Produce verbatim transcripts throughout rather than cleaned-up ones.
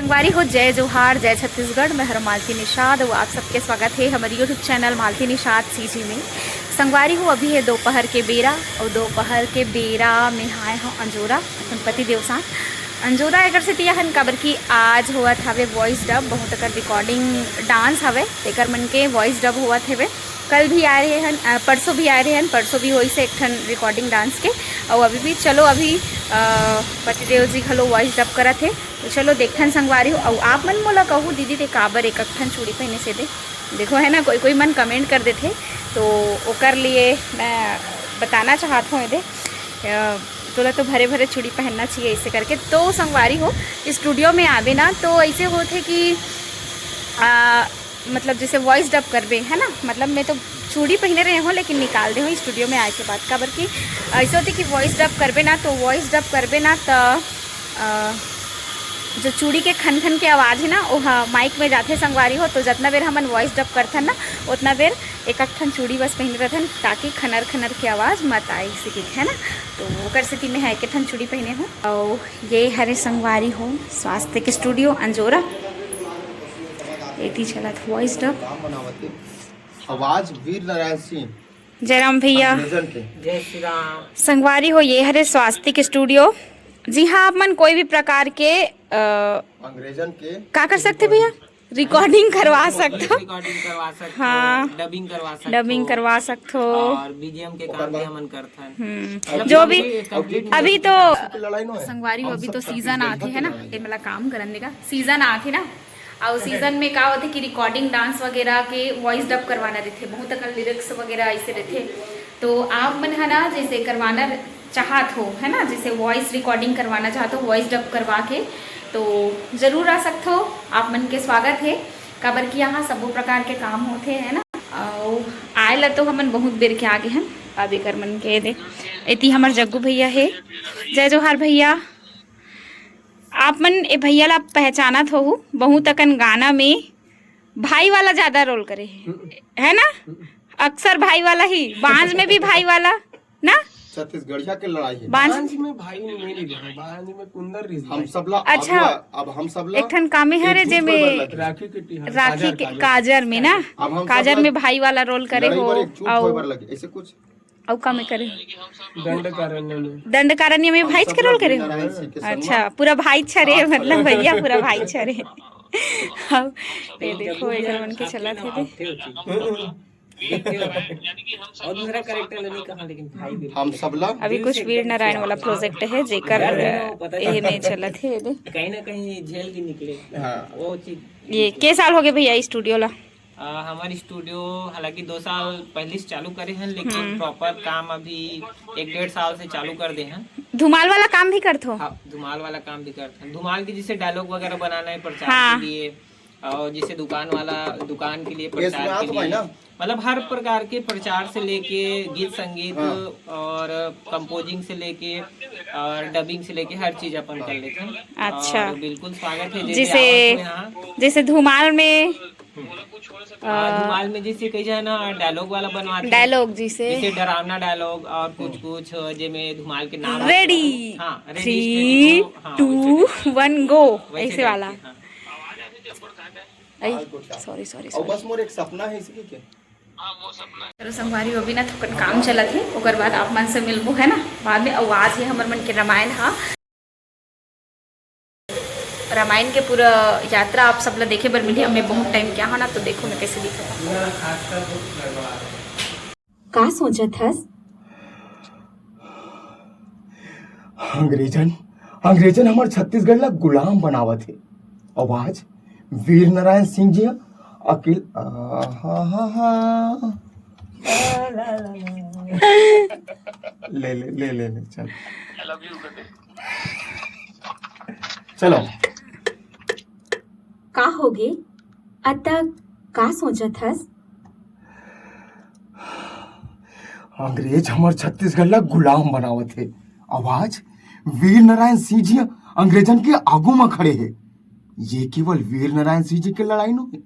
संगवारी हो, जय जोहार, जय छत्तीसगढ़। मैं हर मालती निषाद अउ आप सबके स्वागत हे हमर YouTube channel Malti Nishad C G. संगवारी हो, अभी हे दोपहर के बेरा अउ दोपहर के बेरा में आए हो अंजोरा अपन पति देव साथ। अंजोरा एकर सेती आहन काबर कि आज होवत हवे वॉइस डब, बहुत अकन रिकॉर्डिंग डांस हवे, तेकर मन के वॉइस डब होवत हवे। कल भी आए रहे हन, अ, परसों भी आए रहे हन, परसों भी होइस हे एक ठन रिकॉर्डिंग डांस के, अउ अभी भी चलो अभी, अ, पतिदेव जी घलो वॉइस डब करत हे, तो चलो देखथन संगवारी हो। अउ आप मन मोला कहू दीदी ते काबर एक एक ठन चूड़ी पहिने से दे, देखो है ना, कोई कोई मन कमेंट कर देथे, तो ओकर लिए मैं बताना चाहत हूँ एदे, अ, तोला तो भरे भरे चूड़ी पहनना चाहिए ऐसे करके। तो संगवारी हो, स्टूडियो में आबे ना तो ऐसे होथे कि, आ, मतलब जैसे वॉइस डब करबे है ना, मतलब मैं तो चूड़ी पहिने रहे हो लेकिन निकाल दे हो स्टूडियो में आए के बाद, काबर कि ऐसे होथे कि वॉइस डब करबे ना तो वॉइस डब करबे ना तो, अ, जो चूड़ी के खन खन के आवाज़ है ना, वो ह-, माइक में जाथे संगवारी हो, तो जितना बेर हमन वॉइस डब करथन ना, उतना बेर एक एक ठन चूड़ी बस पहिने रहथन, ताकि खनर खनर के आवाज़ मत आए, इसी के, है ना। तो ओकर सेती मैं ह एक ठन चूड़ी पहिने हूँ। अउ ये हरे संगवारी हो स्वास्थ्य के स्टूडियो अंजोरा, एती चलत वॉइस डब। आवाज वीर नारायण सिंह जयराम भैया। अंग्रेजन के। जय श्री राम। संगवारी हो, ये हरे स्वास्तिक स्टूडियो। जी हाँ, आप मन कोई भी प्रकार के, अ, अंग्रेजन के का कर सकथे भैया? रिकॉर्डिंग करवा सकथो। रिकॉर्डिंग करवा सकथो, हाँ। डबिंग करवा सकथो। डबिंग करवा सकथो। और बीजीएम के काम भी हमन करथन। हम्म। मतलब जो भी, अभी तो लड़ाई नो है। संगवारी हो, अभी तो सीजन आथे है ना, ये मतलब काम करन देगा, सीजन आथे ना, अउ सीजन में का होथे कि रिकॉर्डिंग डांस वगैरह के वॉइस डब करवाना रहिथे, बहुत अकन लिरिक्स वगैरह ऐसे रहिथे। तो आप मन ह ना जैसे करवाना चाहत हो, है ना, जैसे वॉइस रिकॉर्डिंग करवाना चाहत हो, वॉइस डब करवा के, तो जरूर आ सकथो। आप मन के स्वागत हे, काबर कि यहाँ सबो प्रकार के काम होथे, है ना। अउ आए ला तो हमन बहुत बेर के आगे हन, अब एकर मन के दे। एती हमर जग्गू भैया हे। जय जोहार भैया। आप मन ए भैया ला पहचानत होहू, बहुत अकन गाना में भाई वाला ज्यादा रोल करे हे, है ना? अक्सर भाई वाला ही, बांझ में भी भाई वाला ना? छत्तीसगढ़िया के लड़ाई है। बांझ बांझ में भाई नहीं रहे, बांझ में कुंदर रही। हम सबला अच्छा। अब, अब हम सबला एक ठन कामे हरे एकजुट जे होए बर में लगे। राखी के तिहार। राखी काजर, के काजर। काजर में ना, अब हम काजर सबला में भाई वाला रोल करे लड़ाई हो। बर एकजुट होए अउ बर लगे, ऐसे कुछ। अउ का में करे? दंडकारण्य में। दंडकारण्य में हम भाई के सबला रोल करे हो? वीर नारायण सिंह के संग अच्छा, में। पूरा भाई छरे, हाँ, मतलब भैया पूरा भाई छरे। अब ये देखो, एकर मन के चलत हे दे। और दूसरा कैरेक्टर नहीं कहा, लेकिन भाई भी। हम सबला अभी कुछ वीर नारायण वाला प्रोजेक्ट है, जेकर एह में चलत हे दे। कहीं ना कहीं झेल के निकले। हाँ। वो चीज। ये के साल हो गए भैया स्टूडियो ला? आ, हमारे स्टूडियो हालांकि दो साल पहले से चालू करे हैं, लेकिन हम्म। प्रॉपर काम अभी एक डेढ़ साल से चालू कर दे हैं। धुमाल वाला काम भी करथो? हाँ, धुमाल वाला काम भी करते हैं। धुमाल की जैसे डायलॉग वगैरह बनाना है प्रचार हाँ। के लिए, और जैसे दुकान वाला, दुकान के लिए, ये प्रचार सुना के तो भाई लिए, ना। मतलब हर प्रकार के प्रचार से लेके गीत संगीत हाँ। और कंपोजिंग से लेके और डबिंग से लेके हर चीज अपन कर लेते हैं। अच्छा। और बिल्कुल स्वागत है, जैसे जैसे आवत हो यहाँ। जैसे धुमाल में, हम्म। आ, अ, धुमाल में जैसे कही जाए ना, डायलॉग वाला बनवाते हैं। डायलॉग जैसे जैसे डरावना डायलॉग और कुछ कुछ, जेमे धुमाल के नाम रेडी। हाँ, रेडी, थ्री, स्टेडी, हाँ, टू, वैसे टाइप। वन, गो, वैसे ऐसे टाइप वाला। के, हाँ। आई, सॉरी, सॉरी, और सॉरी। बस मोर एक सपना है इसकी के। चलो संगवारी, अभी ना थोकन काम चलत हे, ओकर बाद आप मन से मिलबो, है ना, बाद में। अउ आज हे हमर मन के रामायण हा, रामायण के पूरा यात्रा आप सब ला देखे बर मिलही। अब मैं बहुत टाइम क्या हो ना, तो देखो मैं कैसे दिखत हूँ। का सोचत हस? अंग्रेजन, अंग्रेजन हमर छत्तीसगढ़ ला गुलाम बनावत हे। अउ आज वीर नारायण सिंह जी ह अकेल, आहाहा। ले, ले, ले, ले, ले, चल। चलो। का होगे? अतक का सोचत हस? अंग्रेज हमर छत्तीसगढ़ ला गुलाम बनावत हे। अउ आज वीर नारायण सिंह जी अंग्रेजन के आगू म खड़े हे। ये केवल वीर नारायण सिंह जी के लड़ाई नो हे,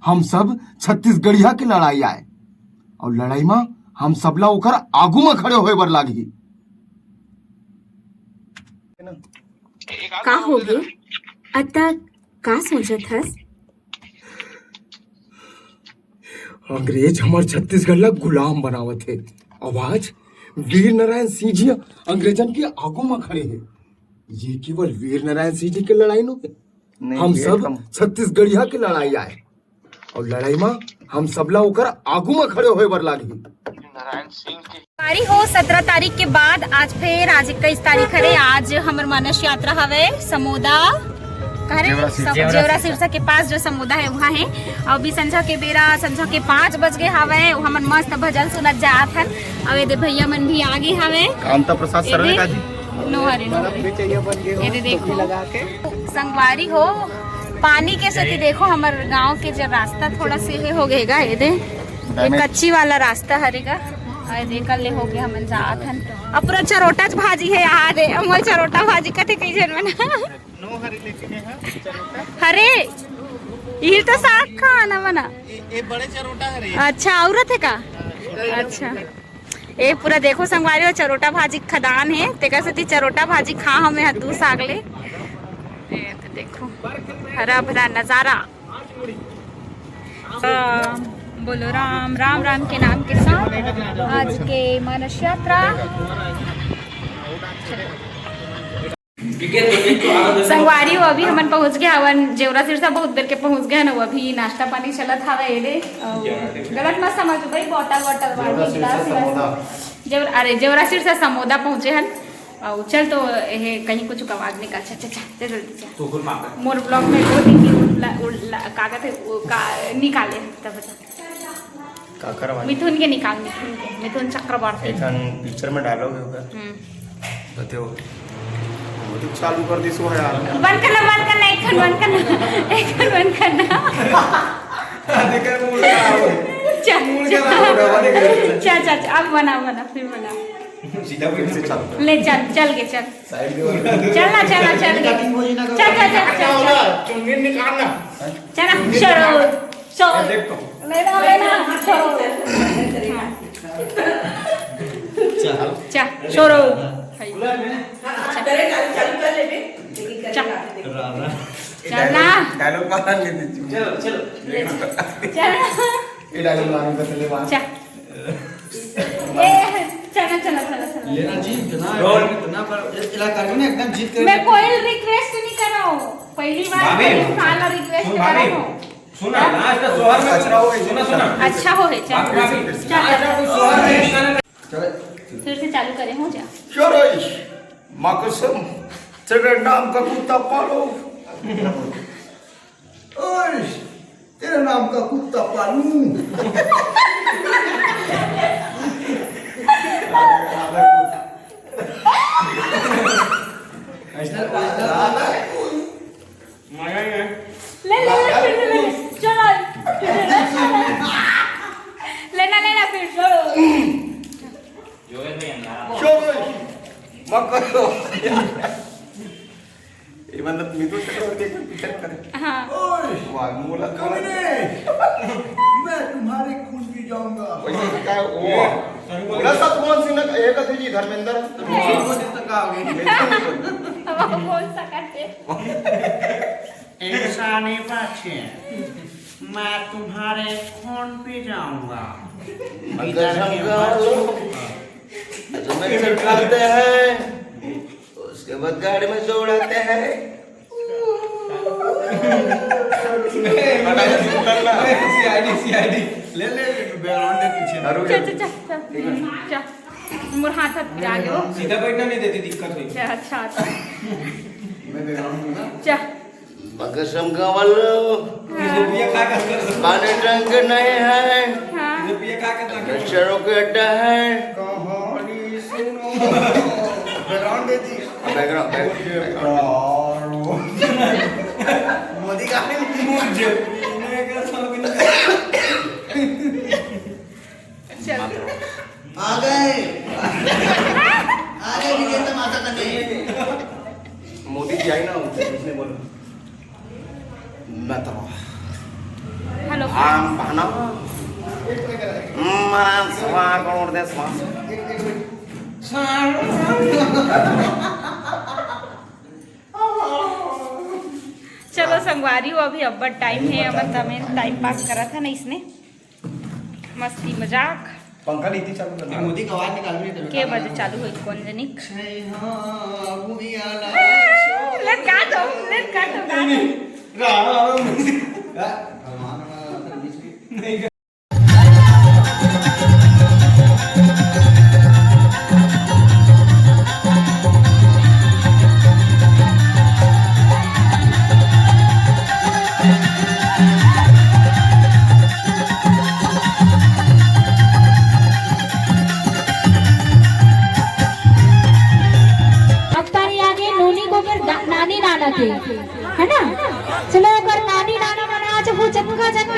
हम सब छत्तीसगढ़िया के लड़ाई आय। अउ लड़ाई म हम सबला ओकर आगू म खड़े होए बर लागही। का होगे? अतक का सोचत हस? अंग्रेज हमर छत्तीसगढ़ ला गुलाम बनावत हे। अउ आज वीर नारायण सिंह जी अंग्रेजन के आगू म खड़े हे। ये केवल वीर नारायण सिंह जी के लड़ाई नोहे, नहीं, हम ये सब कम। छत्तीसगढ़िया के लड़ाई आय। अउ लड़ाई म हम सबला ओकर आगू म खड़े होय बर लागही। नारायण सिंह के संगवारी हो, सत्रह तारीख के बाद आज फिर, आज इक्कीस तारीख हरे, आज हमर मानस यात्रा हवे समोदा, कहाँ रे? जेवरा सिरसा। सम-, जेवरा सिरसा के पास जो समोदा हे, वहाँ हे। अउ अभी संझा के बेरा, संझा के पाँच बज गे हवे, हमन मस्त भजन सुनत जात हन। अउ एदे भैया मन भी आगे हवे। कामता प्रसाद सर एदे, का जी? नो हरे, नो हरे। एदे देखो। संगवारी हो, पानी के सेती देखो, हमर गांव के जो रास्ता थोड़ा से हे हो गएगा, एदे, ये कच्ची वाला रास्ता हरेगा। अउ एदे कर ले हो गया, हमन जात हन। अब पूरा चरोटा भाजी हे, आ रे, मोर चरोटा भाजी कथे कई झन मन। हरे, ये तो साग खाना बना। ये, ये बड़े चरोटा हरे। अच्छा, औरत है का? अच्छा, ये पूरा देखो संगवारी हो, चरोटा भाजी खदान हे, तेकर सेती चरोटा भाजी खा हमें ह दू साग ले। ये तो देखो, हरा भरा नजारा। अ, बोलो राम, राम राम के नाम के साथ आज के मानस यात्रा। संगवारी हो, अभी हमन पहुंच गए हवन जेवरा सिरसा, बहुत देर के पहुंच गए हन। अभी नाश्ता पानी चलत हवे, ये दे, अउ गलत मत समझ भाई, बॉटल वॉटल वाली जेवरा सिरसा गिलास विलास। समोदा। जेवर-, अरे, जेवरा सिरसा समोदा पहुंचे हन। अउ चल तो, ये कहीं कुछ आवाज निकाल, चल, चल, चल, चल, जल्दी चल। तो बोल मामा। मोर ब्लॉग में वो दिन की उल्ला, उल्ला, का कहते, वो का निकाले, तब बता। काकर वाली? मिथुन के निकाल, मिथुन के, मिथुन चक्रवर्ती। एखन पिक्चर में डायलॉग हे ओकर। हम्म। बताओ। वो तो चालू कर दिस वो यार। बंद करना, बंद करना, एक खन बंद करना, एक खन बंद करना। देखा, मूड खराब हो गया। चल, मूड खराब हो गया, बंद कर। चल, चल, चल, अब बना, बना, फिर बना। सीधा फिर से चालू कर। ले चल, चल के चल। साइड में चल ना, चल ना, चल के। कटिंग हो जाए ना, चल, चल, चल, चल, चल। चुन्नी निकाल ना। चल ना, चुन्नी चलो। निकाल। चल। ये देख तो। लेना, लेना, चलो। हाँ। चल। चल, छोड़ो। हाँ, करे चालू, चालू कर ले बे। लेकिन करे चल। ना, लेकिन राम राम। चल ना। डायलॉग मार ले दीजिए। चलो, चलो। ले। चल। ये डायलॉग मार के चले वहाँ। चल। ए, चल, चल, चल, चल। लेना जी, इतना, इतना पर, इस इलाका में ना एकदम जीत कर मैं कोई रिक्वेस्ट नहीं कर रहा हूँ। पहली बार भाभी, मैं इंसान ला रिक्वेस्ट सुन कर रहा भाभी, हूँ। सुना, हाँ? लास्ट शोहर में कचरा हो गई, सुना, सुना। अच्छा हो है, चल। भाभी, भाभी, चल, लास्ट चल। में कोई शोहर में इंसान चले। फिर से चालू करें, हो जा। क्यों रोइस? माँ कसम, तेरे नाम का कुत्ता पालो। ओए, तेरे नाम का कुत्ता पालू। ऐसा मजा नहीं है। ले, ले, ले, फिर से ले, ले। चलो। लेना, लेना, फिर चलो। चलो। मत करो। ये मतलब मिथुन चक्रवर्ती एक पिक्चर करे। हाँ। ओए, वाह, मोला कमीने। मैं तुम्हारे खून पी जाऊंगा। वही तो क्या वो? बोला सतपाल सिंह ने, एक थी जी धर्मेंद्र। वो जिस तक आ गई। अब हम बोल सकते हैं। ऐसा नहीं बात है। मैं तुम्हारे खून पी जाऊंगा। अगर इधर हम के गाँव बच्चों लोग, तो मच्छर खाते हैं। उसके बाद गाड़ी में दौड़ाते हैं। CID, CID. ले, ले, ले, बैकग्राउंड दे पीछे। अरुण चल, चल, चल, चल। चल। मोर हाथ, हाथ पिरा गयो। सीधा बैठना नहीं देती, दिक्कत हुई। चल, अच्छा, अच्छा। मैं बैकग्राउंड दूंगा। चल। मगर समगावल हाँ। ये का कर पानी टंक नहीं है। हाँ। ये का कर नशरों के अड्डा है। कहानी सुनो। बैकग्राउंड दे दी। Background, background. मोदी का नहीं। मुझे पीने का शौक नहीं। चल। आ गए। आ गए विजेंद्र माता करने। मोदी जी आई ना, उसने बोला। मैं तो हेलो। आम बहना। मैं सवा करोड़ देशवासी। चलो संगवारी हो, अभी अब्बड़ टाइम हे, अब्बड़ तमें टाइम पास करत हे ना इसने, मस्ती मजाक। पंखा नीति चालू कर दे। मोदी का आवाज निकाल भी नहीं। के बजे चालू होई कोन जनिक। लटका दो, लटका दो, गा दो। राम। भगवान। अब ताही आगे नोनी को फिर दा-, नानी नाना के, है ना? चलो, ओकर नानी नाना मन आज वो जतका जन